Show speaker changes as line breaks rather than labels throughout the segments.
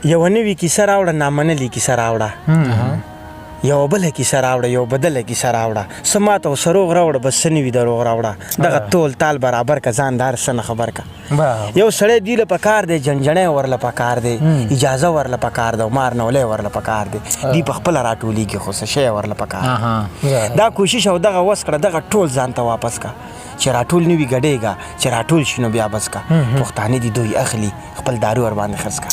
یوه نوې کیسه راوړه، نامنلې کیسه راوړه، یوه بله کیسه راوړه، یو بدله کیسه راوړه، څه ماته او څه روغ راوړه، بس څه نوي دروغ راوړه، دغه تول تال برابر که، ځان د هر څه نه خبر که. یو سړی دوی له پکار دی، جنجڼی ورله پکار دی، اجازه ورله پکار ده، مار نولی ورله پکار دی، دوی په خپله راټولیږي خو څه شی ورله پکار دی. دا کوشش او دغه وس کړه، دغه ټول ځان ته واپس که، چې راټول نه وي ګډېږه، چې راټول شي نو بیا بس که. پښتانه دي دوی اخلي خپل دارو ور باندې خرڅ کا.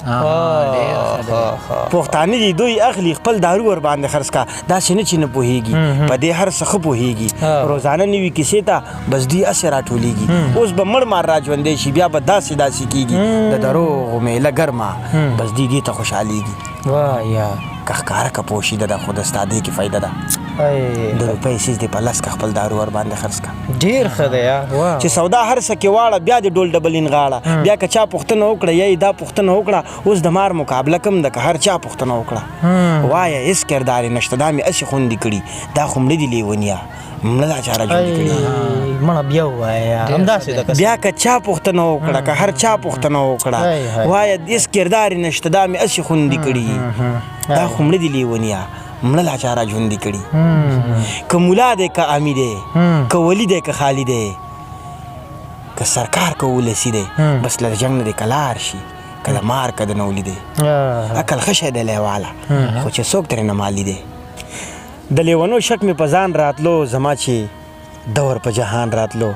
پښتانه دي دوی اخلي خپل دارو ور باندې خرڅ کا. داسې نه چې نه پوهېږي، په دې هر څه ښه پوهېږي، روزانه نوي کیسې ته بس دوی هسې راټولېږي. اوس به مړ مار را ژوندی شي، بیا به داسې داسې کېږي، د دروغو میله ګرمه بس دوی دې ته خوشحالېږي. که ښکاره که پوشیده ده، خو د ستا دې کې فایده ده، د روپۍ څیز دې په لس که خپل دارو ور باندې خرڅ کا.
ډېر ښه دی.
چې سودا هر څه کې واړه، بیا دې ډول ډبلین غاړه، بیا که چا پوښتنه وکړه، یا یې دا پوښتنه وکړه، اوس د مار مقابله کوم د که هر چا پوښتنه وکړه، وایه هېڅ کردار یې نشته، دا مې هسې خوندي کړي، دا خو مړه دي لیونیه، مړه دا چا را ژوندي کړي.
مړه بیا ووایه همداسې ده.
بیا که چا پوښتنه وکړه، که هر چا پوښتنه وکړه، وایه هېڅ کردار یې نشته، دا مې هسې خوندي کړي، دا خو مړه دي لیونیه، مړه لا چا را ژوندي کړي. که مولا دی که امي دی، که ولي دی که خالي دی، که سرکار که ولسي دی، بس له جنګ نه دی کلار شي، که د مار که د نولي دی. عقل ښه شی دی لیواله، خو چې څوک ترې نه مالي دی. د لیونو شک مې په ځان راتلو، زما چې دور په جهان راتلو،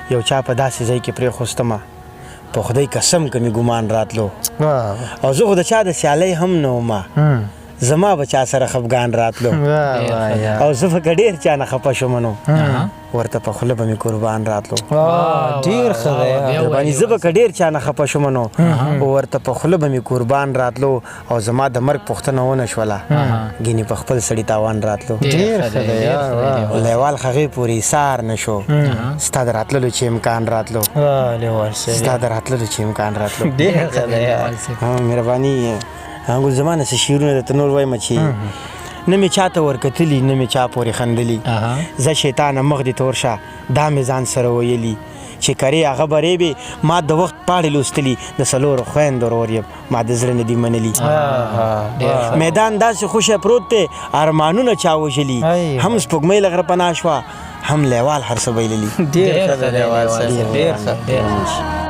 یو چا په داسې ځای کې پرېښوستمه، په خدای قسم که مې ګمان راتلو، او زه خو د چا د سیالۍ هم نه ومه، زما به چا سره خفګان راتلو، او زه به که ډېر چا نه خفه شوم نو ورته په خوله به مې قربان راتلو.
ډېر ښه دی.
مهرباني. زه به که ډېر چا نه خفه شوم نو ورته په خوله به مې قربان راتلو، او زما د مرګ پوښتنه ونه شوله، ګینې په خپل سړي تاوان راتلو.
ډېر ښه دی.
لیوال هغې پورې ایثار نه شو، ستا د راتللو چې امکان راتلو، ستا د راتللو چې امکان راتلو.
ډېر ښه دی.
مهرباني. ګل زمانه څه شعرونه درته نور وایم چې نه مې چاته ورکتلي، نه مې چا پورې خندلي، زه شیطانه مخ دې تور شه، دا مې ځان سره ویلي، چې کرې هغه به رېبې، ما د وخت پاڼې لوستلي، د څلورو خویندو ورور یم، ما د زړه نه دي منلي. میدان داسې خوشی پروت دی، ارمانونه چا وژلي، هم سپوږمۍ له غره پناه شوه، هم لیوال هر څه بایللي.
ډېر ښه دی لیوال صاحب، ډېر ښه.